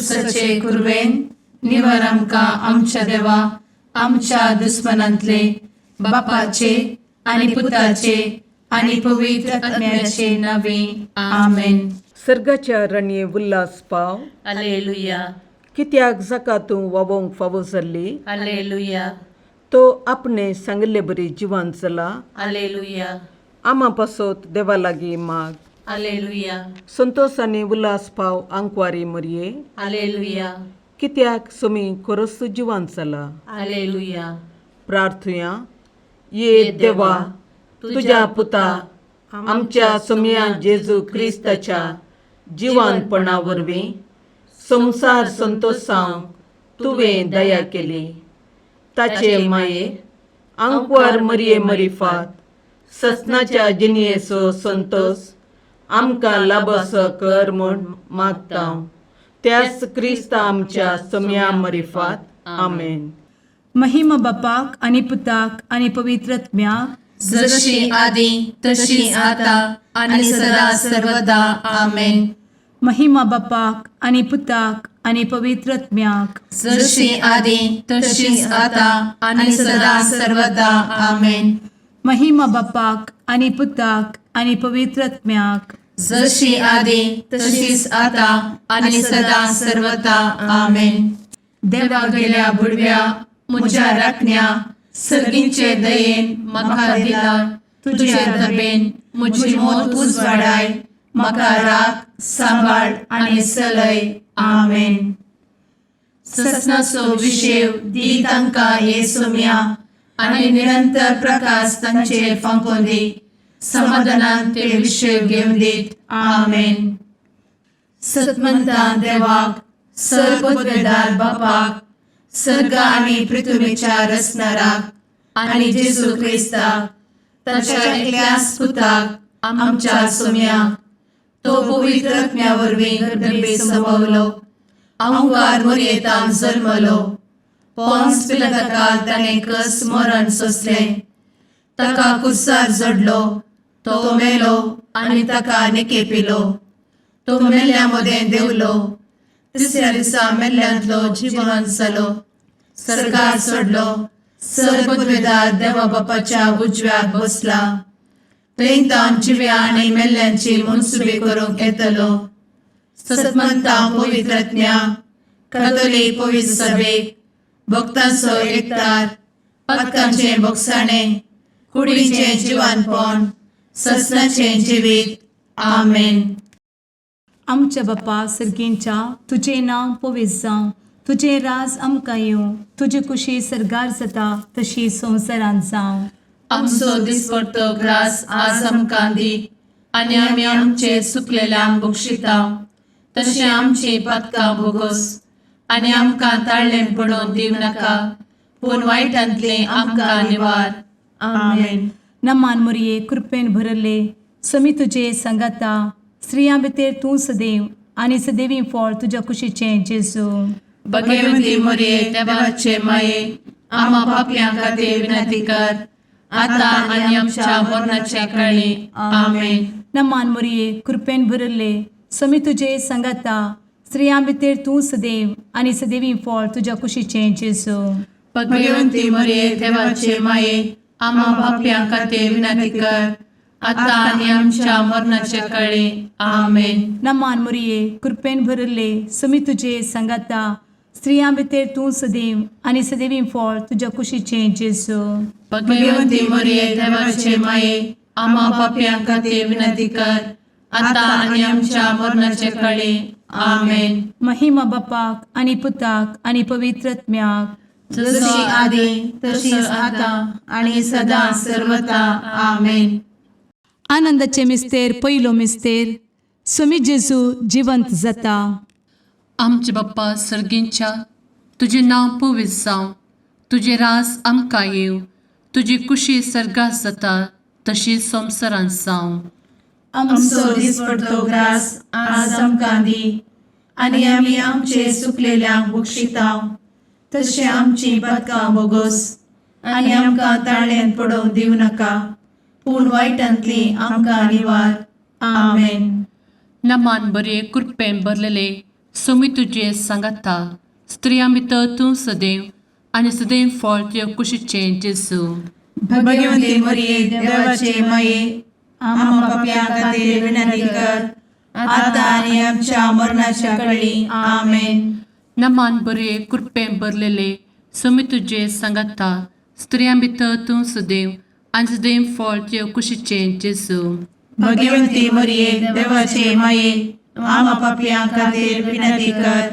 कुर्साचे कुरवेन निवर आमकां आमच्या देवा आमच्या दुस्मनांतले बापाचे आनी पुताचे आनी पवित्र आत्म्याचे नावे. आमेन. सर्गाच्या रणये उल्हास पाव. अलेलुया. कित्याक जाका तूं वावोंक फावो जाल्ली, अलेलुया. तो आपणे सांगिल्ले बरी जिवान चला. अलेलुया. आमा पासत देवा लागीं माग. अलेलुया. संतोस आनी उल्हास पाव आंकवारी मरये. अलेलुया. कित्याक सोमी खरोच जिवान चला. अलेलुया. प्रार्थुया. ये देवा, तुज्या पुता आमच्या सोमया जेजू क्रिस्ताच्या जिवानपणा वरवीं संवसार संतोसांव तुवें दया केली. ताचे माये आंकवार मरये मरिफात ससनाच्या जिणयेचो संतोस आमकां लाबसो कर म्हूण मागता, त्याच क्रिस्ता आमच्या सोमया मरिफात. आमेन. महिमा बापाक आनी पुताक आनी पवित्र आत्म्याक. जशी आदी तशी आता आणि सदा सर्वदा. आमेन. महिमा बापाक आनी पुताक आनी पवित्र आत्म्याक. जशी आदी तशीच आता आणि सदा सर्वदा. आमेन. महिमा बापाक आनी पुताक आनी पवित्र आत्म्याक. जशी आदी तशीच आता आणि सदा सर्वदा. आमेन. देवा गेल्या बुडव्या म्हज्या राखण्या, सर्गींचे दयेन म्हाका दिला तुझे दबेन म्हजी मोत उजवाडाय, म्हाका राख, सांबाळ आनी चलय. आमेन. ससनाचो विशेव दी तांकां ये सोम्या आनी निरंतर प्रकाश तांचेर फांकोवन दी. समाधानान ते विशेव घेवन दीत. आमेन. सतमंता देवाक, सर्वपदवेदार बापाक, सर्ग आनी पृथ्वीच्या रचणाराक आनी जेजू क्रिस्ताक ताच्या एकल्याच पुताक आमच्या सोम्याक, तो पवित्र आत्म्या वरवीं गर्भे संभवलो, अंकार मोरयेतान जल्मलो, पोन्स पिलाताकाल ताणें कस मरण सोंसलें, ताका कुर्सार जोडलो, तो मेलो आनी ताका निकेपिलो, तो मेल्ल्या मदें देंवलो, तिसऱ्या दिसा मेल्ल्यांतलो जिवन जालो, सरकार सोडलो, सर्वपदवेदार देवा बापाच्या उजव्याक बसला, थंय तावन जिव्या आनी मेल्ल्यांची मनसुबी करूंक येतलो. सतमंता पवित्रज्ञा कथोलीक पवित्र सभेक, भक्तांचो एकतार, पातकांचें बोगसाणें, कुडीचें जिवानपण, ससनाचें जिवीत. आमेन. आमच्या बापा सर्गींच्या, तुजें नांव पवित्र जावं, तुजें राज आमकां येवं, तुजी कुशी सर्गार जाता तशी संवसारांत जावं. आमचो दिसपडतो ग्रास आज आमकां दी आनी आमी आमचे सुकलेल्यांक बक्षिता तशें आमची पातकां भोगोस आनी आमकां ताळ्ळें पडोवन दिवं नाका, पूण वायटांतलें आमकां निवार. आमेन. नमान मोरये, कृपेन भरले, समी तुजे सांगाता, स्त्रियां भितर तूं सदैव आनी सदैवी फळ तुज्या कुशीचें जेजू. भगवती मोरये, देवाचे माये, आमा पापयां खातीर विनंती कर, आतां आनी आमच्या मरणाच्या काळी. आमेन. नमान मोरये, कृपेन भरले, समी तुजे सांगाता, स्त्रियां भितर तूं सदैव आनी सदैवी फळ तुज्या कुशीचें जेजू. भगवंती मोरये, देवाचे माये, आमा पापयां खातीर विनंती कर, आतां आनी आमच्या मरणाच्या काळी. आमेन. नमान मोरये, कृपेन भरले, समी तुजे सांगाता, स्त्रियां भितर तूं सदैव आनी सदैवी फळ तुज्या कुशीचें जेजू. भगवंती मोरये, देवाचे माये, आमा पापयां खातीर विनंती कर, आतां आनी आमच्या मरणाच्या काळी. आमेन. महिमा बापाक आनी पुताक आनी पवित्र आत्म्याक. जशी आदी तशीच आतां आनी सदां सर्वता. आमेन. आनंदाचे मिस्तेर, पयलो मिस्तेर, सुमी जेजू जिवंत जाता. आमचे बाप्पा सर्गींच्या, तुजें नांव पवित्र जावं, तुजें रास आमकां येवं, तुजी कुशी सर्गात जाता तशी संवसारांत जावं. आमचो दिसपडतो ग्रास आज आमकां दी आनी आमी आमचे सुकलेल्यांक बक्षिता तशें आमची पातकां बोगोस आनी आमकां ताळ्ळेंत पडोवंक दिवं नाका, पूण वायटांतली आमकां निवार. आमेन. नमान बरे, कृपेन भरलेले, सोमी तुजे सांगाता स्त्रियां भितर तूं सदैव आनी सदैव फळ तुजे कुशीचें जेजू. भगवंती मरिये, देवाचे माये, आम्हा पापयां खातीर विनंती कर, आता आनी आमच्या मरणाच्या कळी. आमेन. नमान बरे कृपें भरलेले, सोमी तुजे सांगाता स्त्रियां भितर तूं सदैव आनी सदैव फळ तुजे कुशीचें जेजू. भगवंती मरिये, देवाचे माये, आम्हा पापयां खातीर विनंती कर,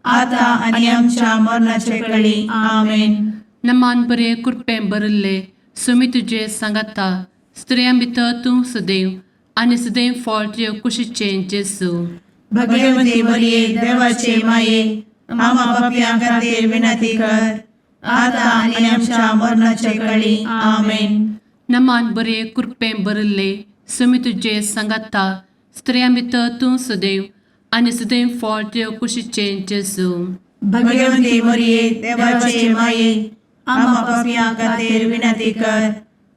आता आनी आमच्या मरणाच्या कळी. आमेन. नमान बरे कृपें भरिल्ले, सोमी तुजे सांगाता स्त्रियां भितर तूं सदैव आनी सदैव फळ तुजे कुशीचें जेजू. भगवंती मरिये, देवाचे माये, आम्हा पापयां खातीर विनंती कर, आता आनी आमच्या मरणाच्या कळी. आमेन. नमान बरे कृपें भरिल्ले, सोमी तुजे सांगाता स्त्रियां भितर तूं सदैव आनी सदैव फळ तुजे कुशीचें जेजू. भगवंती मरिये, देवाचे माये, आम्हा पापयां खातीर विनंती कर,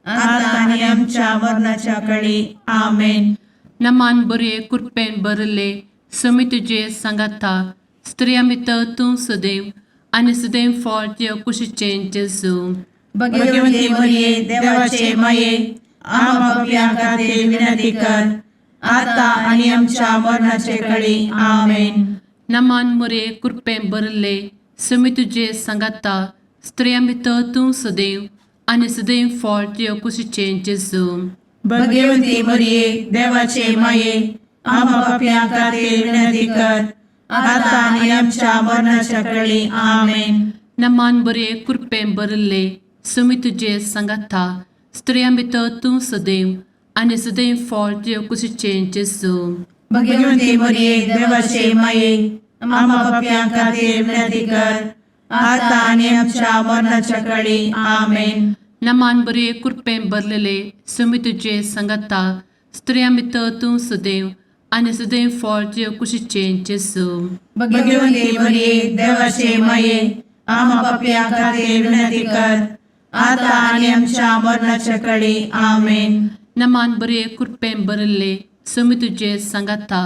आता आनी आमच्या मरणाच्या कळी. आमेन. नमान बरे कृपेन भरिल्ले, सोमी तुजे सांगाता स्त्रियां भितर तूं सदैव आनी सदैव फळ तुजे कुशीचें जेजू. भगवंती मरिये, देवाचे माये, आम्हा पापयां खातीर विनंती कर, आता आनी आमच्या मरणाचे कळी. आमेन. नमान मोरे कृपेन भरिल्ले, सोमी तुजे सांगाता स्त्रियां भितर तूं सदैव आनी सदैव फळ तुजे कुशीचें जेजू. भगवंती मरिये, देवाचे माये, आम्हा पापयां खातीर विनंती कर, आता आनी आमच्या मरणाच्या कळी. आमेन. नमान बरे कृपेन भरिल्ले, सोमी तुजे सांगाता स्त्रियां भितर तूं सदैव आनी सदैव फळ तुजे कुशीचें जेजू. भगवंती मरिये, देवाचे माये, आम्हा पापयां खातीर विनंती कर, आता आनी आमच्या मरणाच्या कळी. आमेन. नमान बरे कृपेन भरलेले, सोमी तुजे सांगाता स्त्रियां भितर तूं सदैव आनी सदैव फळ तुजे कुशीचें जेजू. भगवंती मरिये, देवाचे माये, आम्हा पापयां खातीर विनंती कर, आता आनी आमच्या मरणाच्या कळी. आमेन. नमान बरे कृपेन भरिल्ले, सोमी तुजे सांगाता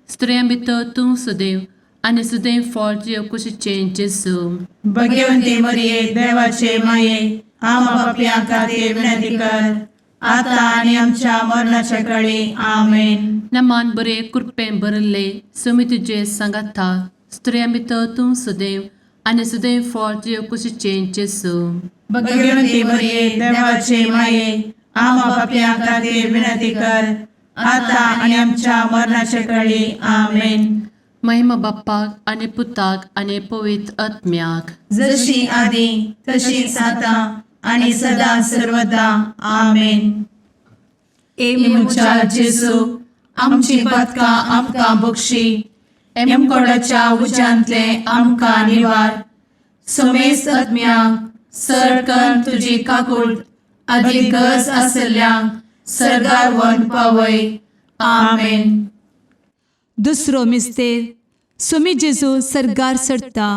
स्त्रियां भितर तूं सदैव आनी सदैव फळ तुजे कुशीचें जेजू. भगवंती मरिये, देवाचे माये, आम्हा पापयां खातीर विनंती कर, आता आनी आमच्या मरणाच्या कळी. आमेन. नमान बरे कृपेन भरिल्ले, सोमी तुजे सांगाता स्त्रियां भितर तूं सदैव आनी सदैव फळ तुजे कुशीचें जेजू. भगवंती मरिये, देवाचे माये, आम्हा पापयां खातीर विनंती कर, आता आनी आमच्या मरणाच्या कळी. आमेन. महिमा बाप्पाक आनी पुताक आनी पवित्र आत्म्याक, जशी आदी तशीच आता आणि सदा सर्वदा. आमेन. ए म्हज्या जेजू, आमची पातकां आमकां बक्षी, एमकोडाच्या उज्यांतले आमकां निवार, समेस्त आत्म्यांक सरकन तुजी काकूट आदी गरज आसल्ल्यांक सर्गार व्हरून पावय. आमेन. दुसरो मिस्तेर, सोमी जेजू सर्गार चडटा.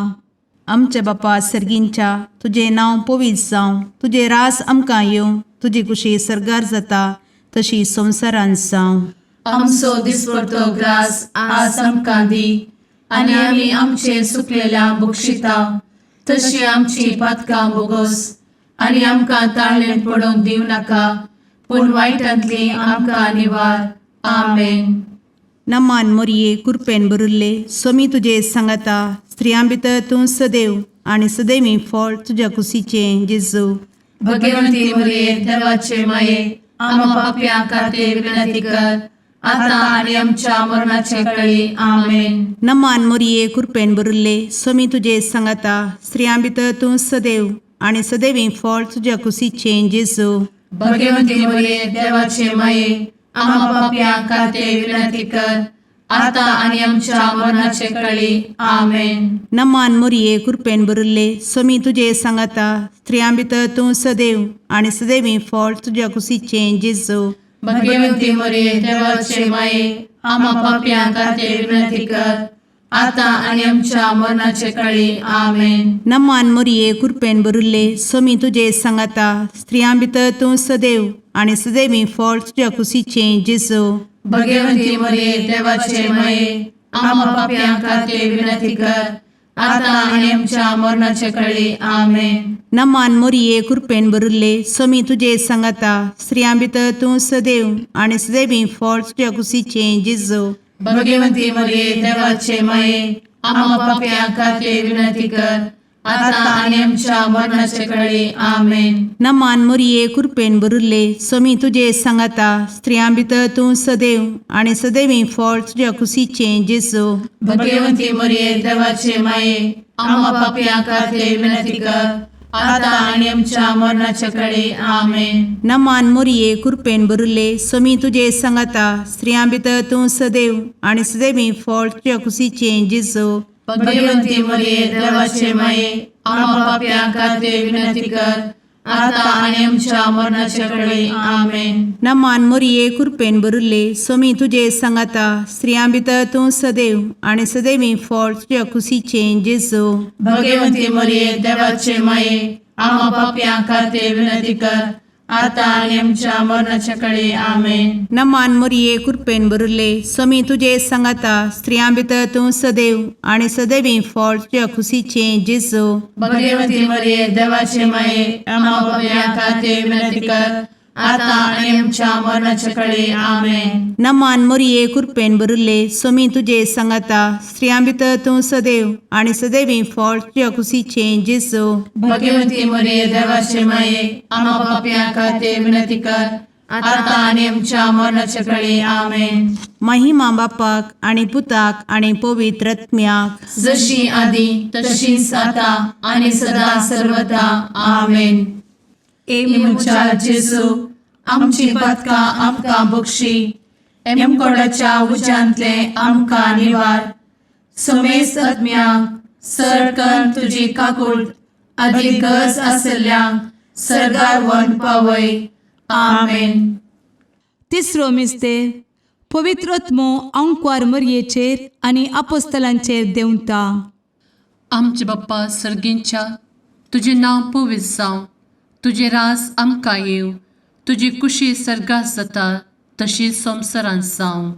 आमच्या बापा सर्गींच्या, तुजें नांव पवित्र जावं, तुजें रास आमकां येवं, तुजी कुशी सर्गार जाता तशी संवसारांत जावं. आमचो दिसपडतो ग्रास आज आमकां दी, आनी आमी आमचे सुकलेल्या बक्षिता तशी आमची पातकां बोगोस, आनी आमकां ताळणें पडोवंक दिवं नाका, पूण वायटांतली आमकां निवार. आमेन. नमान मोरये, कुरपेन भरिल्ले, सोमी तुजे सांगाता, स्त्रियां भितर तूं सदैव आनी सदैवी फळ तुज्या कुशीचें जेजू. भगवंती मरिये, देवाचे माये, आम्हा पापयां खातीर विनंती कर, आता आनी आमच्या मरणाचे कळी. आमेन. नमान मोरये, कुरपेन भरिल्ले, सोमी तुजे सांगाता, स्त्रियां भितर तूं सदैव आनी सदैवी फळ तुज्या कुशीचें जेजू. भगवंती मरिये, देवाचे माये, आम्हा पापयां खातीर विनंती कर, आता आनी आमच्या मरणाचे कळी. आमेन. नमान मोरये, कुरपेन भरिल्ले, सोमी तुजे सांगाता, स्त्रियां भितर तूं सदैव आनी सदैवी फळ तुज्या कुशीचें जेजू. भगवंती मरिये, देवाचे माये, आम्हा पापयां खातीर विनंती कर, आता आनी आमच्या मरणाचे कळी. आमेन. नमान मोरये, कुरपेन भरिल्ले, सोमी तुजे सांगाता, स्त्रियां भितर तूं सदैव आनी सदैवी फळ तुज्या कुशीचें जेजू. भगवंती मरिये, देवाचे माये, आम्हा पापयां खातीर विनंती कर आतां आनी आमच्या मरणाचे कळी. आमेन. नमान मोरये, कृपेन भरिल्ले, स्वामी तुजे सांगाता. स्त्रियां भितर तूं सदैव आनी सदैवी फळ तुज्या कुशीचें जेजू. भगवंती मरिये, देवाचे माये, आम्हा पापयां खातीर विनंती कर आतां आनी आमच्या मरणाचे कळी. आमेन. नमान मोरये, कृपेन भरिल्ले, स्वामी तुजे सांगाता. स्त्रियां भितर तूं सदैव आनी सदैवी फळ तुज्या कुशीचें जेजू. भगवंती मरिये, देवाचे माये, आम्हा पापयां खातीर विनंती कर आतां आनी आमच्या मरणाचे कळी. आमेन. नमान मोरये, कृपेन भरिल्ले, स्वामी तुजे सांगाता. स्त्रियां भितर तूं सदैव आनी सदैवी फळ तुज्या कुशीचें जेजू. भगवंती मरिये, देवाचे माये, आम्हा पापयां खातीर विनंती कर आतां आनी आमच्या मरणाचे कळी. आमेन. नमान मोरये, कृपेन भरिल्ले, स्वामी तुजे सांगाता. स्त्रियां भितर तूं सदैव आनी सदैवी फळ तुज्या कुशीचें जेजू. भगवंती मरिये, देवाचे माये, आम्हा पापयां खातीर विनंती कर आतां आनी आमच्या मरणाचे कळी. आमेन. नमान मोरये, कृपेन भरिल्ले, स्वामी तुजे सांगाता. स्त्रियां भितर तूं सदैव आनी सदैवी फळ तुज्या कुशीचें जेजू. भगवंती मरिये, देवाचे माये, आम्हा पापयां खातीर विनंती कर आतां आनी आमच्या मरणाचे कळी. आमेन. नमान मोरये, कृपेन भरिल्ले, स्वामी तुजे सांगाता. स्त्रियां भितर तूं सदैव आनी सदैवी फळ तुज्या कुशीचें जेजू. भगवंती मरिये, देवाचे माये, आम्हा पापयां खातीर विनंती कर आतां आनी आमच्या मरणाचे कळी. आमेन. महिमा बापाक आनी पुताक आनी पवित्र आत्म्याक. जशी आदी तशीच आता आणि सदा सर्वदा. आमेन. ए म्हज्या जेजू, आमची पातकां आमकां बक्षी, एमकोडाच्या उज्यांतले आमकां निवार, समेस्त आत्म्यांक सरकन तुजी काकूट आदी गरज आसल्ल्यांक सर्गार व्हरून पावय. आमेन. तिसरो मिस्तेर, पवित्र आत्मो अंकवार मरयेचेर आनी आपोस्तलांचेर देंवता. आमचे बाप्पा सर्गींच्या, तुजें नांव पवित्र जावं, तुजें राज आमकां येवं, तुजी कुशी सर्गात जाता तशी संवसारांत जावं.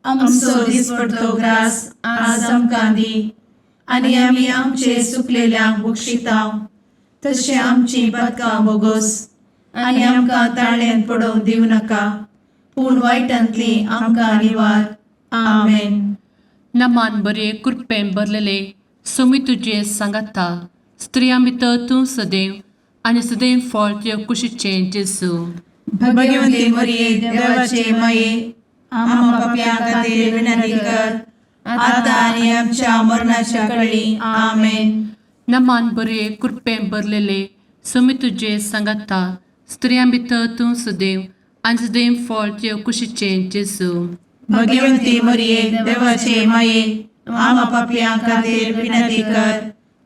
आमचो दिसपडतो ग्रास आज आमकां दी आनी आमी आमचे सुकलेल्यांक बक्षितांव तशें आमची पातकां बोगोस आनी आमकां ताळ्यान पडोवंक दिवं नाका, पूण वायटांतली आमकां निवार. आमेन. नमान बरे, कृपेन भरलेले, सोमी तुजे सांगाता. स्त्रियां भितर तूं सदैव आनी सदैव फळ तुज्या कुशीचें जेजू. भगवंती मरिये, देवाचे माये, आम्हा पापयां खातीर विनंती कर आता आनी आमच्या मरणाच्या कळी. आमेन. नमान बरे, कृपेन भरलेले, सोमी तुजे सांगाता. स्त्रियां भितर तूं सदैव आनी सदैव फळ तुज्या कुशीचें जेजू. भगवंती मरिये, देवाचे माये, आम्हा पापयां खातीर विनंती कर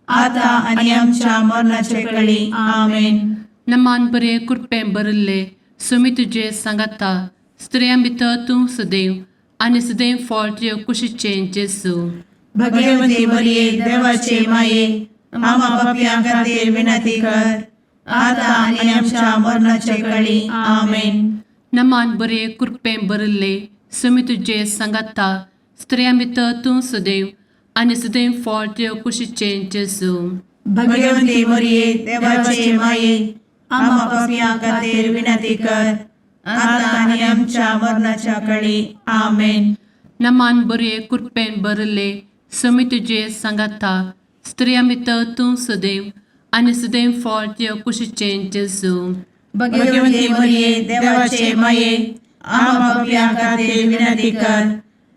आता आनी आमच्या मरणाच्या कळी. आमेन. नमान बरे, कृपेन भरिल्ले, सोमी तुजे सांगाता. स्त्रियां भितर तूं सदैव आनी सदैव फळ तुज्या कुशीचें जेजू. भगवंती मरिये, देवाचे माये, आम्हा पापयां खातीर विनंती कर आता आनी आमच्या मरणाच्या कळी. आमेन. नमान बरे, कृपेन भरिल्ले, सोमी तुजे सांगाता. स्त्रियां भितर तूं सदैव आनी सदैव फळ तुज्या कुशीचें जेजू. भगवंती मरिये, देवाचे माये, आम्हा पापयां खातीर विनंती कर आता आनी आमच्या मरणाच्या कळी. आमेन. नमान बरे, कृपेन भरिल्ले, सोमी तुजे सांगाता. स्त्रियां भितर तूं सदैव आनी सदैव फळ तुज्या कुशीचें जेजू. भगवंती मरिये, देवाचे माये, आम्हा पापयां खातीर विनंती कर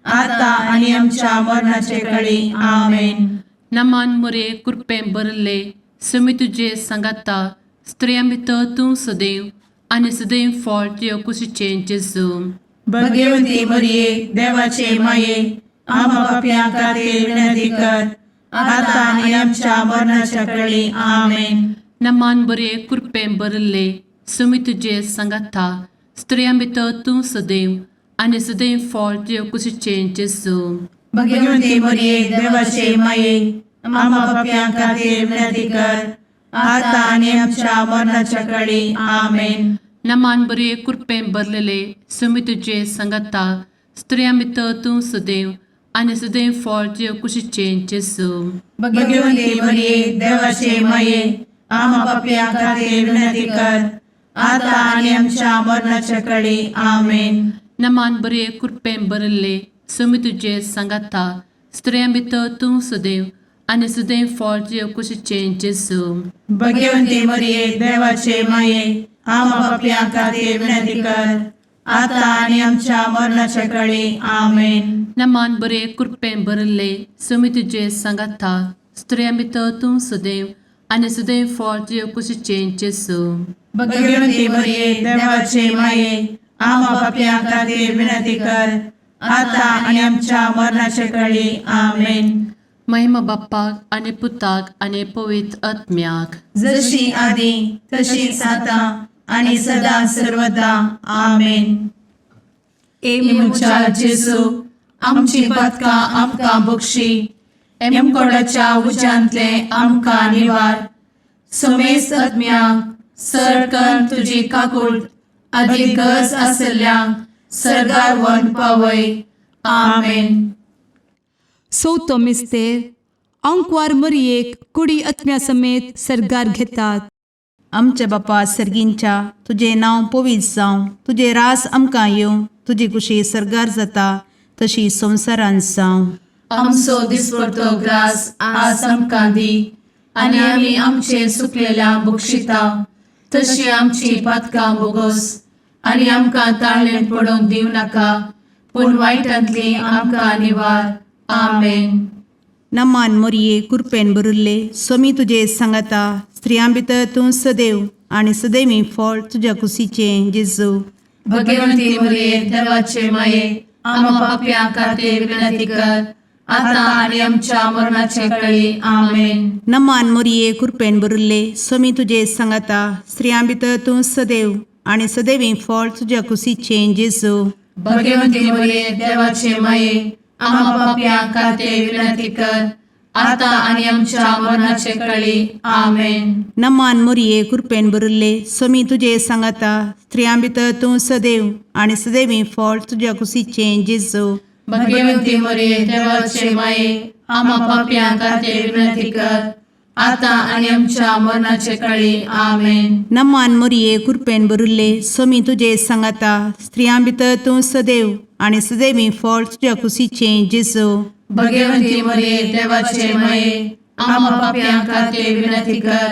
आता आनी आमच्या मरणाचे कळी. आमेन. नमान मुरे, कृपेन भरिल्ले, सोमी तुजे सांगाता. स्त्रियां भितर तूं सदैव आनी सदैव फळ तुज्या कुशीचें जेजू. भगवंती मरिये, देवाचे माये, आम्हा पापयां खातीर विनंती कर आता आनी आमच्या मरणाच्या कळी. आमेन. नमान बरे, कृपेन भरिल्ले, सोमी तुजे सांगाता. स्त्रियां भितर तूं सदैव आनी सदैव फळ तुज्या कुशीचें जेजू. भगवंती मरिये, देवाचे माये, आम्हा पापयां खातीर विनंती कर आता आनी आमच्या मरणाच्या कळी. आमेन. नमान बरे, कृपेन भरलेले, सोमी तुजे सांगाता. स्त्रियां भितर तूं सदैव आनी सदैव फळ तुजे कुशीचें जेजू. भगवंती मरिये, देवाचे माये, आमा पापयां खातीर विनंती कर, आता आनी आमच्या मरणाच्या कडी. आमेन. नमान बरे कृपेन भरिल्ले, स्वामी तुजे सांगाता, स्त्रियां भितर तूं सदैव आनी सदैव फळ तुजे कुशीचें जेजू. भगवंती मरिये, देवाचे माये, आमा पापयां खातीर विनंती कर, आता आनी आमच्या मरणाच्या कडी. आमेन. नमान बरे कृपेन भरिल्ले, स्वामी तुजे सांगाता, स्त्रियां भितर तूं सदैव आनी सदैव फळ तुजे कुशीचें जेजू. भगवंती मरिये, देवाचे माये, आमा पापयां खातीर विनंती कर, आता आनी आमच्या मरणाच्या कडी. आमेन. महिमा बाप्पाक आनी पुताक आनी पवित्र आत्म्याक, जशी आदी तशीच आता आणि सदा सर्वदा. आमेन. ए म्हज्या जेजू, आमची पातकां आमकां बक्षी, एमकोडाच्या उज्यांतले आमकां निवार, समेस्त आत्म्यांक सरकन तुजी काकूळ आदी गरज आसल्ल्यांक सरगार व्हरून पावय. आमेन. चवथो मिस्तेर, आंकवार मरियेक कुडी आत्म्या समेत सर्गार घेतात. आमच्या बापा सर्गींच्या, तुजें नांव पवित्र जावं, तुजें रास आमकां येवं, तुजी कुशी सर्गार जाता तशी संवसारांत जावं. आमचो दिसपडतो ग्रास आज आमकां दी, आनी आमी आमचे सुकलेल्या बक्षिता तशी आमची पातकां बोगोस, आनी आमकां ताळणेंत पडोवंक दिवं नाका, पूण वायटांतली आमकां निवार. आमेन. नमान मोरये, कुरपेन भरिल्ले, स्वामी तुजे सांगाता, स्त्रियां भितर तूं सदैव आनी सदैवी फळ तुज्या कुशीचें जेजू. भगवंती मरिये, देवाचे माये, आमा पापयां खातीर विनंती कर, आता आनी आमच्या मरणाचे कळी. आमेन. नमान मोरये, कुरपेन भरिल्ले, स्वामी तुजे सांगाता, स्त्रियां भितर तूं सदैव आनी सदैवी फळ तुज्या कुशीचें जेजू. भगवंती मरिये, देवाचे माये, आमा पापयां खातीर विनंती कर, आता आनी आमच्या मरणाचे कळी. आमेन. नमान मोरये, कुरपेन भरिल्ले, स्वामी तुजे सांगाता, स्त्रियां भितर तूं सदैव आनी सदैवी फळ तुज्या कुशीचें जेजू. भगवंती मरिये, देवाचे माये, आमा पापयां खातीर विनंती कर, आता आनी आमच्या मरणाचे कळी. आमेन. नमान मोरये, कुरपेन भरिल्ले, स्वामी तुजे सांगाता, स्त्रियां भितर तूं सदैव आनी सदैवी फळ तुज्या कुशीचें जेजू. भगवंती मरिये, देवाचे माये, आमा पापयां खातीर विनंती कर,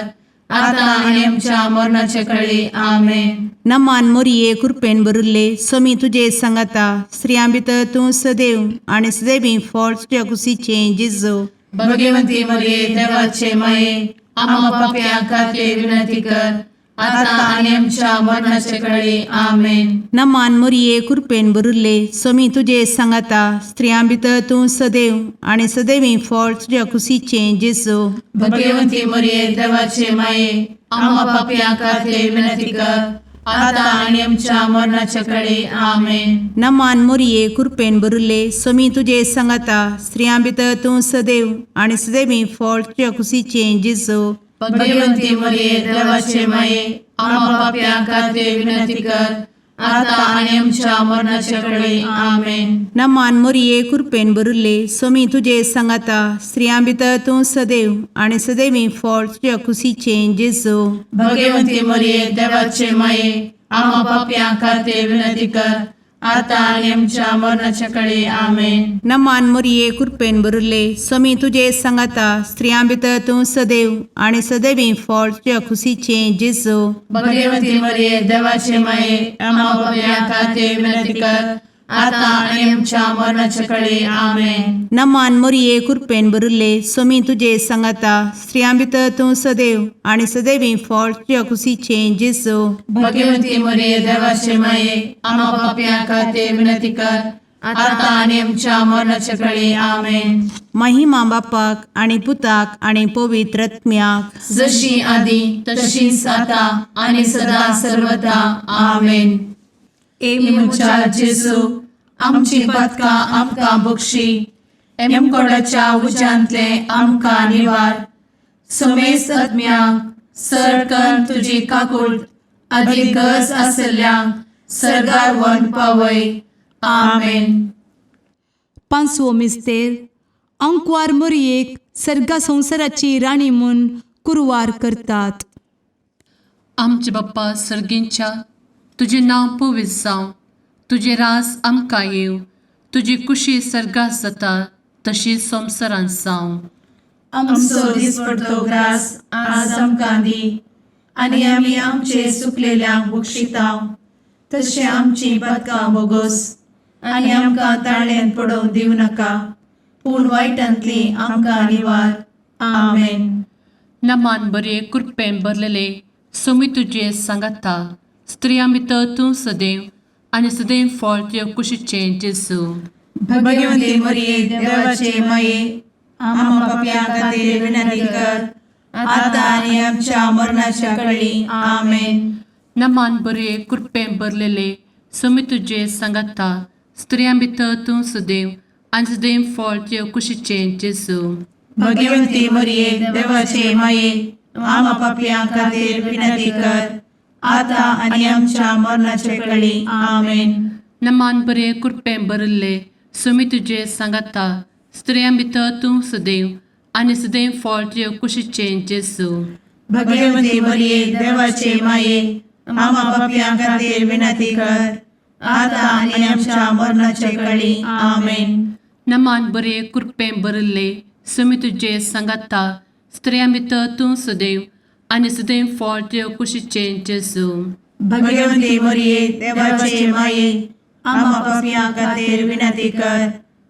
आता आनी आमच्या मरणाचे कळी. आमेन. नमान मोरये, कुरपेन भरिल्ले, स्वामी तुजे सांगाता, स्त्रियां भितर तूं सदैव आनी सदैवी फळ तुज्या कुशीचें जेजू. भगवंती मरिये, देवाचे माये, आमा पापयां खातीर विनंती कर, आता आनी आमच्या मरणाचे कळी. आमेन. नमान मोरये, कुरपेन भरिल्ले, स्वामी तुजे सांगाता, स्त्रियां भितर तूं सदैव आनी सदैवी फळ तुज्या कुशीचें जेजू. भगवंती मरिये, देवाचे माये, आमा पापयां खातीर विनंती कर, आता आनी आमच्या मरणाचे कळी. आमेन. नमान मोरये, कुरपेन भरिल्ले, स्वामी तुजे सांगाता, स्त्रियां भितर तूं सदैव आनी सदैवी फळ तुज्या कुशीचें जेजू. भगवंती मरिये, देवाचे माये, आमा पापयां खातीर विनंती कर, आता आनी आमच्या मरणाचे कळी. आमेन. नमान मोरये, कुरपेन भरिल्ले, स्वामी तुजे सांगाता, स्त्रियां भितर तूं सदैव आनी सदैवी फळ तुज्या कुशीचें जेजू. भगवंती मरिये, देवाचे माये, आमा पापयां खातीर विनंती कर, आता आनी आमच्या मरणाच्या कळी. आमेन. नमान मोरये, कुरपेन भरिल्ले, स्वामी तुजे सांगाता, स्त्रियां भितर तूं सदैव आनी सदैवी फळ तुज्या कुशीचें जेजू. भगवंती मरिये, देवाचे माये, आमा पापयां खातीर विनंती कर, आता आनी आमच्या मरणाच्या कळी. आमेन. नमान मोरये, कुरपेन भरिल्ले, स्वामी तुजे सांगाता, स्त्रियां भितर तूं सदैव आनी सदैवी फळ तुज्या कुशीचें जेजू. भगवंती मरिये, देवाचे माये, आमा पापयां खातीर विनंती कर, आता आनी आमच्या मरणाच्या कळी. आमेन. महिमा बापाक आनी पुताक आनी पवित्र आत्म्याक, जशी आदी तशीच आता आणि सदा सर्वदा. आमेन. ए म्हज्या जेजू, आमची पातकां आमकां बक्षी, एमकोडाच्या उज्यांतले आमकां निवार, समेस्त आत्म्यांक सरकन तुजी काकूळ आदी गरज आसल्ल्यांक सर्गार व्हरून पावय. आमेन. पांचवो मिस्तेर आंकवार मोरयेक सर्गा संवसाराची राणी म्हूण कुरवार करतात. आमचे बाप्पा सर्गींच्या, तुजें नांव पवित्र जावं, तुजें राज आमकां येवं, तुजी कुशी सर्गात जाता तशी संवसारांत जावं. आमचो दिसपडतो ग्रास आज आमकां दी आनी आमी आमचे सुकलेल्यांक बक्षितांव तशें आमची पदकां बोगोस आनी आमकां ताळ्यान पडोवंक दिवं नाका पूण वायटांतली आमकां निवार. आमेन. नमान बरे कृपेन भरलेले, सोमी तुजे सांगाता, स्त्रियां भितर तूं सदैव आनी सदैव फळ तुजे कुशीचें जेजू. भगवंती मरिये, देवाचे माये, आम्हा पापयां खातीर विनंती कर आता आनी आमच्या मरणाच्या कळी. आमेन. नमान बरे कृपेन भरलेले, सोमी तुजे सांगाता, स्त्रियां भितर तूं सदैव आनी सदैव फळ तुजे कुशीचें जेजू. भगवंती मरिये, देवाचे माये, आम्हा पापयां खातीर विनंती कर आता आनी आमच्या मरणाच्या कळी. आमेन. नमान बरे कृपेन भरिल्ले, सोमी तुजे सांगाता, स्त्रियां भितर तूं सदैव आनी सदैव फळ तुजे कुशीचें जेजू. भगवंती मरिये, देवाचे माये, आम्हा पापयां खातीर विनंती कर आता आनी आमच्या मरणाच्या कळी. आमेन. नमान बरे कृपेन भरिल्ले, सोमी तुजे सांगाता, स्त्रियां भितर तूं सदैव आनी सदैव फळ तुजे कुशीचें जेजू. भगवंती मरिये, देवाचे माये, आम्हा पापयां खातीर विनंती कर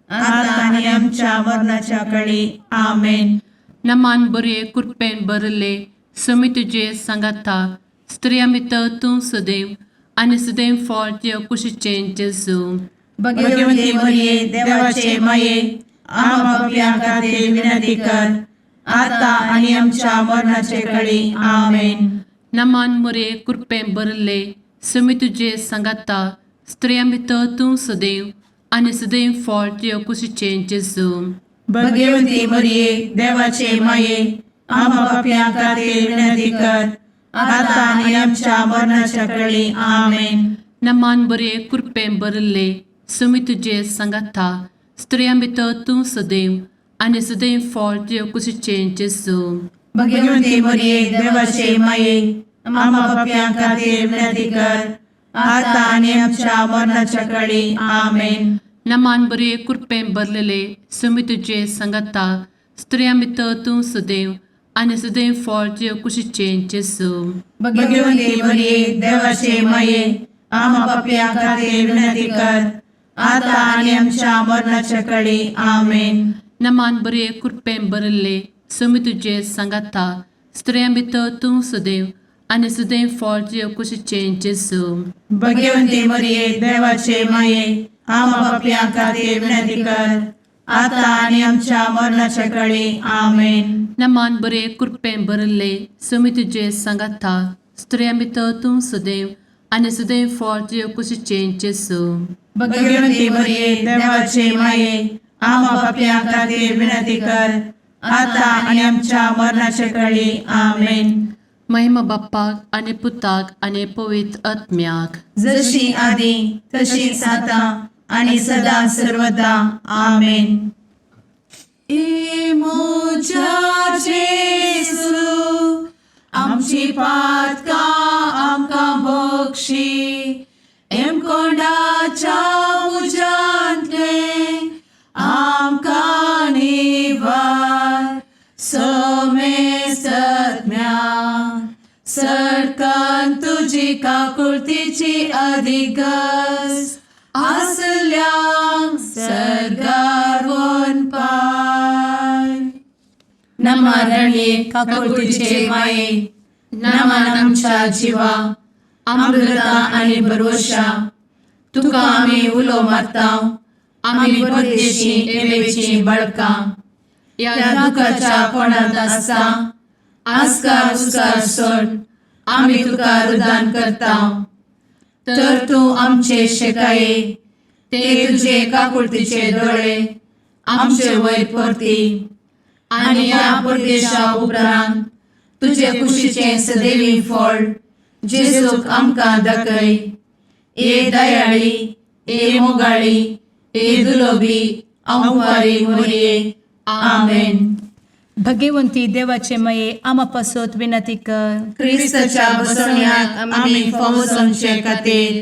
आता आनी आमच्या मरणाच्या कळी. आमेन. नमान बरे कृपेन भरिल्ले, सोमी तुजे सांगाता, स्त्रियां भितर तूं सदैव आनी सदैव फळ तुजे कुशीचें जेजू. भगवंती मरिये, देवाचे माये, आम्हा पापयां खातीर विनंती कर आता आनी आमच्या मरणाचे कळी. आमेन. नमान मोरे कृपेन भरिल्ले, सोमी तुजे सांगाता, स्त्रियां भितर तूं सदैव आनी सदैव फळ तुजे कुशीचें जेजू. भगवंती मरिये, देवाचे माये, आम्हा पापयां खातीर विनंती कर आता आनी आमच्या मरणाच्या कळी. आमेन. नमान बरे कृपेन भरिल्ले, सोमी तुजे सांगाता, स्त्रियां भितर तूं सदैव आनी सदैव फळ तुजे कुशीचें जेजू. भगवंती मरिये, देवाचे माये, आम्हा पापयां खातीर विनंती कर आता आनी आमच्या मरणाच्या कळी. आमेन. नमान बरे कृपेन भरलेले, सोमी तुजे सांगाता, स्त्रियां भितर तूं सदैव आनी सदैव फळ तुजे कुशीचें जेजू. भगवंती मरिये, देवाचे माये, आम्हा पापयां खातीर विनंती कर आता आनी आमच्या मरणाच्या कळी. आमेन. नमान बरे कृपेन भरिल्ले, सोमी तुजे सांगाता, स्त्रियां भितर तूं सदैव आनी सदैव फळ तुजे कुशीचें जेजू. भगवंती मरिये, देवाचे माये, आम्हा पापयां खातीर विनंती कर आता आनी आमच्या मरणाच्या कळी. आमेन. नमान बरे कृपेन भरिल्ले, सोमी तुजे सांगाता, स्त्रियां भितर तूं सदैव आनी सदैव फळ तुजे कुशीचें जेजू. भगवंती मरिये, देवाचे माये, आम्हा पापयां खातीर विनंती कर आता आनी आमच्या मरणाच्या कळी. आमेन. महिमा बाप्पाक आनी पुताक आनी पवित्र आत्म्याक, जशी आदी तशीच आता आणि सदा सर्वदा. आमेन. ए म्हज्या जेजू, आमची पातकां आमकां बक्षी, एमकोंडाच्या उज्यांतलें आमकां निवार, समेस्तज्ञा सरकान तुजी काकुळतीची अधिगस आसल्यांक सर्गार वनपाय. नमरणे काकुळतीचे माये, नमन आमच्या जिवा, अमृता आणि भरवशा, तुका आमी उलो मारता, आमी परदेशी एवेची बळकां, ह्या दुखाच्या कोणांत आसता आस्कार उस्कार सोड आमी तुका रुदान करता, तर तूं आमचे शेकाये ते तुजे काकुळतीचे दोळे आमचे वयर परती आनी ह्या परदेशा उपरांत तुजे कुशीचें सदैवी फळ जेजूक आमकां दाखय. ए दयाळी, ए मोगाळी, ए दुलोबी आंवकारी मोरये. आमेन. भगवंती देवाचे मये आमा पासत विनंती कर. क्रिस्ताच्या बसवण्याक आमी फावो जावचे खातीर.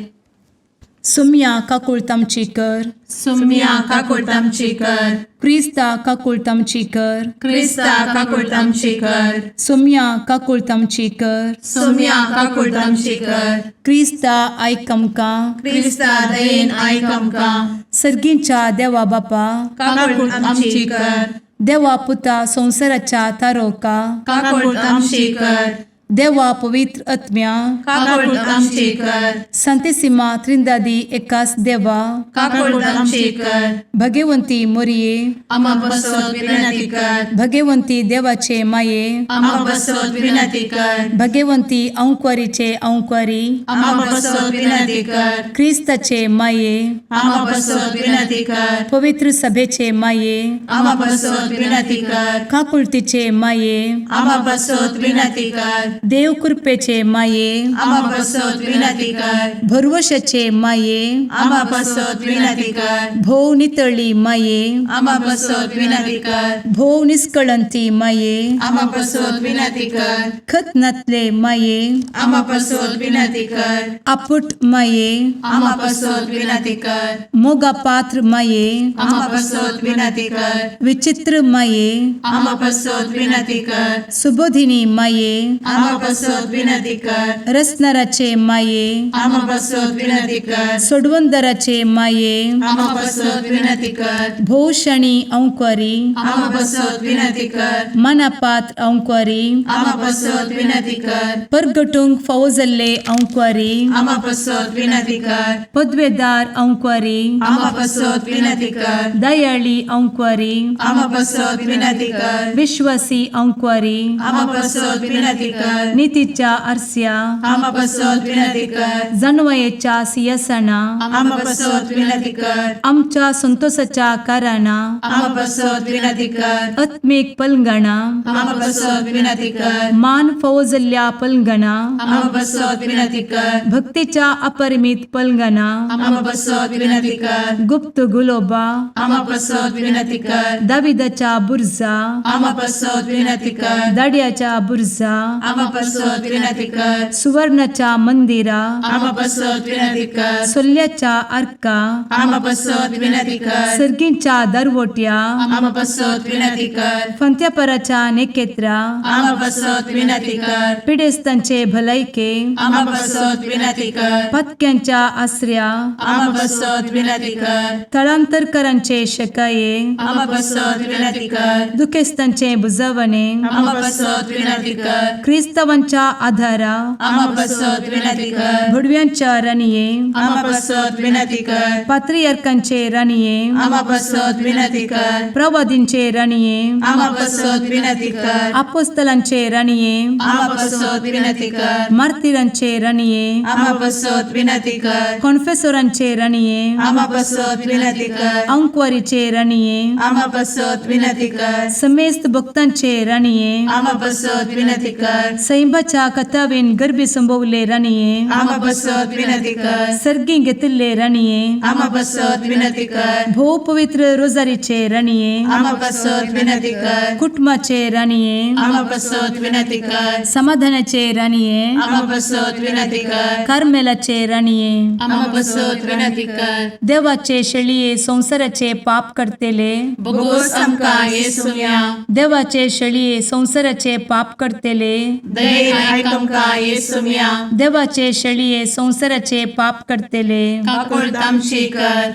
सुम्या काकुळट आमची कर. सुम्या काकुळट आमची कर. क्रिस्ता काकुळट आमची कर. क्रिस्ता काकुळट आमची कर. सुम्या काकुळट आमची कर. सुम्या काकुळट आमची कर. क्रिस्ता आयक आमकां. क्रिस्ता दयेन आयक आमकां. सर्गींच्या देवा बापा, काकुळट आमची कर. देवा पुता संवसाराच्या तारोका, काकुळट आमची कर. देवा पवित्र आत्म्या, काकुळट आमची कर. संतेसिमा त्रिंदादी एकास देवा, काकुळट आमची कर. भगवंती मोरये, आमा पासत विनंती कर. भगवंती देवाचे माये, आमा पासत विनंती कर. भगवंती अंकुरीचे अंकुरी, आमा पासत विनंती कर. क्रिस्ताचे माये, आमा पासत विनंती कर. पवित्र सभेचे माये, आमा पासत विनंती कर. काकुळतीचे माये, आमा पासत विनंती कर. देव कृपेचे माये, आमा पासत विनंती कर. भरवशाचे माये, आमा पासत विनंती कर. भोव नितळी माये, आमा पासत विनंती कर. भोव निष्कळंती माये, आमा पासत विनंती कर. खत नातले माये, आमा पासत विनंती कर. आपुट माये, आमा पासत विनंती कर. मोगा पात्र माये, आमा पासत विनंती कर. विचित्र माये, आमा पासत विनंती कर. सुबोधिनी माये, आमा पासत विनंती कर. रसनाराचे माये, आमा पासत विनंती कर. सोडवंदराचे माये, आमा पासत विनंती कर. भोवशणी अंकुरी, आमा पासत विनंती कर. मनापात्र अंकुरी, आमा पासत विनंती कर. परगटूंक फावो जाल्ले अंकुरी, आमा पासत विनंती कर. पदवेदार अंकुरी, आमा पासत विनंती कर. दयाळी अंकुरी, आमा पासत विनंती कर. विश्वासी अंकुरी, आमा पासत विनंती कर. नितीच्या आरस्या, आमा पासत विनंती कर. जानवयेच्या सियासना, आमा पासत विनंती कर. आमच्या संतोषाच्या कारणां, आमा पासत विनंती कर. आत्मीक पलंगणा, आमा पासत विनंती कर. मान फावो जाल्ल्या पलंगणा, आमा पासत विनंती कर. भक्तीच्या अपरिमित पलंगणा, आमा पासत विनंती कर. गुप्त गुलोबा, आमा पासत विनंती कर. दाविदाच्या बुर्जा, आमा पासत विनंती कर. दाड्याच्या बुर्जा, आमा पासत विनंती कर. सुवर्णाच्या मंदिरा, आमा पासत विनंती कर. सोल्ल्याच्या आर्का, आमा पासत विनंती कर. सर्गींच्या दरवट्या, आमा पासत विनंती कर. फंत्यापराच्या नेकेत्रा, आमा पासत विनंती कर. पिडेस्तांचे भलायके, आमा पासत विनंती कर. पत्क्यांच्या आसऱ्या, आमा पासत विनंती कर. थळांतरकरांचे शकाये, आमा पासत विनंती कर. दुखेस्तांचे बुजवणे, आमा पासत विनंती कर. क्रिस्तावांच्या आधारा, आमा पासत विनंती कर. भुडव्यांच्या राणये, आमा पासत विनंती कर. पात्रियार्कांचे राणये, आमा पासत विनंती कर. प्रवादींचे राणये, आमा पासत विनंती कर. आपोस्तलांचे राणये, आमा पासत विनंती कर. मार्तिरांचे राणये, आमा पासत विनंती कर. कॉन्फेसोरांचे राणये, आमा पासत विनंती कर. अंकुवारीचे राणये, आमा पासत विनंती कर. समेस्त भक्तांचे राणये, आमा पासत विनंती कर. सैंबाच्या कथावेन गर्भी संभवले राणये, आमा पासत विनंती कर. सर्गी घेतिल्ले राणये, आमा पासत विनंती कर. भोव पवित्र रोजारीचे राणये, आमा पासत विनंती कर. कुटुंबाचे राणये, आमा पासत विनंती कर. समाधानाचे राणये, आमा पासत विनंती कर. कार्मेलाचे राणये, आमा पासत विनंती कर. देवाचे शेळये संवसाराचे पाप करतेले, बोगोस आमकां येसुम्या. देवाचे शेळये संवसाराचे पाप करतेले, दयेन आयक आमकां येसुम्या. देवाचे शेळये संवसाराचे पाप करतेले, काकुळट आमची कर.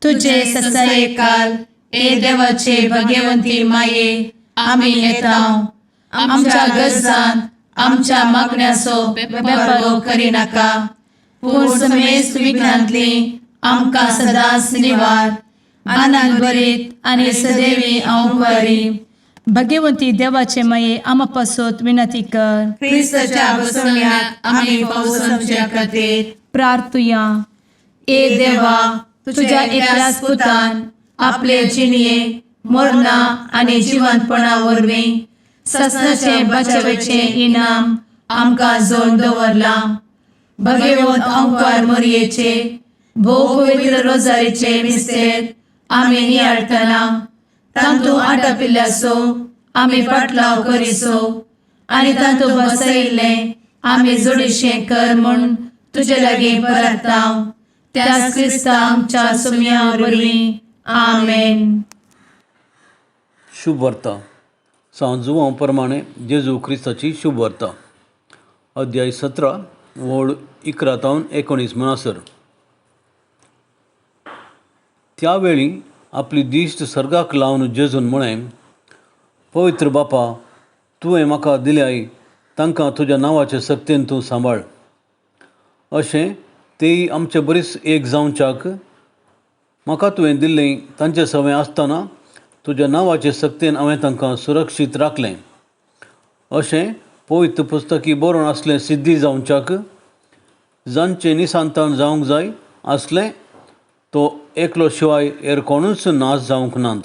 तुझे ससायेकाल ए देवाचे भगवंती माये, आमी येता. आमच्या गरजान आमच्या मागण्याचो बेपारो करिनाका, पूण समेस्त विघ्नांतली आमकां सदांच निवार. आनंद भरीत आनी सदैवी अंकुरी. भगवंती देवाचे माये आमा पासत विनंती कर. क्रिस्ताच्या बसवण्याक आमी फावो समच्या खातीर. प्रार्थुया. ए देवा, तुझ्या एकल्याच पुतान आपले जिणये मरणा आनी जिवंतपणा वरवीं ससनाचें बचावेचें इनाम आमकां जोड दवरलां. भगवंत अंकार मोरयेचे भोव पवित्र रोजारीचे मिस्तेर आमी नियाळटना तांतू आटापिल्ल्याचो आमी पाटलाव करिसो आनी तांतू बसयिल्लें आमी जोडीशें कर म्हूण तुजे लागीं परताव त्याच क्रिस्ता आमच्या सुमया वरवीं. आमेन. शुभ वार्ता सांत जुवांव प्रमाणे जेजू क्रिस्ताची शुभ वार्ता, अध्याय 17 वळ 11 तावन 19 म्हणसर. त्या वेळी आपली दिश्ट सर्गाक लावन जेजून म्हळें, पवित्र बापा, तुवें म्हाका दिल्याय तांकां तुज्या नांवाचे सक्तेन तूं सांबाळ, अशें तेय आमचे बरीच एक जावच्याक म्हाका तुवें दिल्लें तांचे सवें आसतना तुज्या नांवाचे सक्तेन हांवें तांकां सुरक्षीत राखलें, अशें पवित्र पुस्तकी बरोवन आसलें सिद्धी जावच्याक जांचें निसंतान जावंक जाय आसलें तो एकलो शिवाय हेर कोणूच नाश जावंक नात.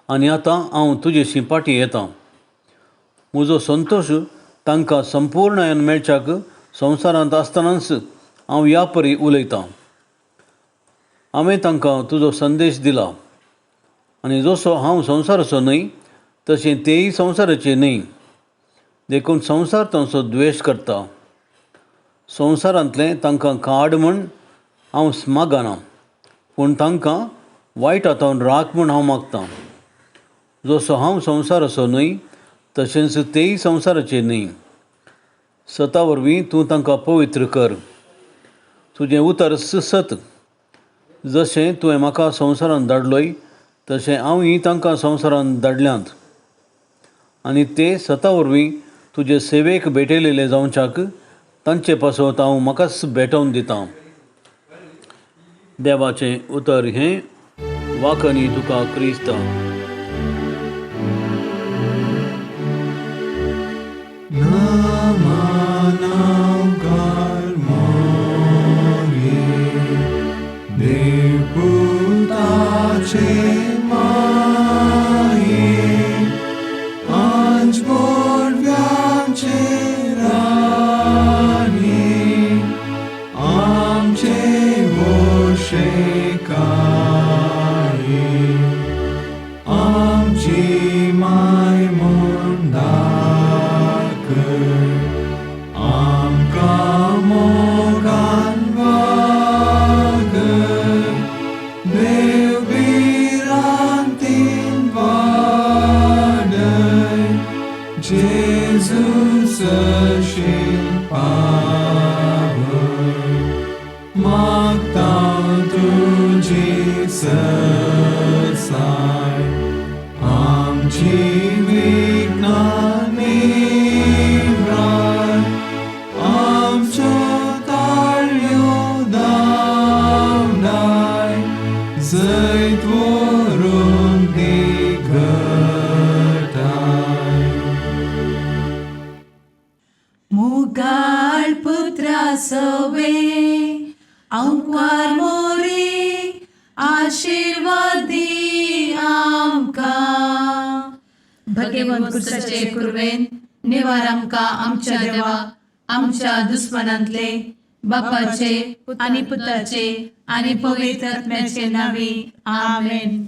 आनी आतां हांव तुजेशी फाटीं येता, म्हजो संतोश तांकां संपूर्णायन मेळच्याक संवसारांत आसतनाच हांव ह्या परी उलयतां. हांवें तांकां तुजो संदेश दिला आनी जसो हांव संवसाराचो न्हय तशें तेय संवसाराचे न्हय, देखून संवसार तांचो द्वेश करता. संवसारांतलें तांकां काड म्हूण हांव मागना, पूण तांकां वायट हातावन राख म्हूण हांव मागतां. जसो हांव संवसाराचो न्हय तशेंच तेय संवसाराचे न्हय. सता वरवीं तूं तांकां पवित्र कर, तुजें उतर सत. जशें तुवें म्हाका संवसारांत धाडलोय तशें हांवूय तांकां संवसारांत धाडल्यांत, आनी ते सता वरवीं तुजे सेवेक भेटयलेले जावच्याक तांचे पासत हांव म्हाकाच भेटोवन दितां. देवाचें उतर हें वाखणी तुका क्रिस्ता. मुगाळ पुत्रा सवे अंकार मोरे आशीर्वादी आमकां. भगवंत कुर्साचे कुर्वेन निवार आमकां आमच्या देवा आमच्या दुस्मनांतले बापाचे आनी पुताचे आनी पवित्र आत्म्याचे नांवी. आमेन.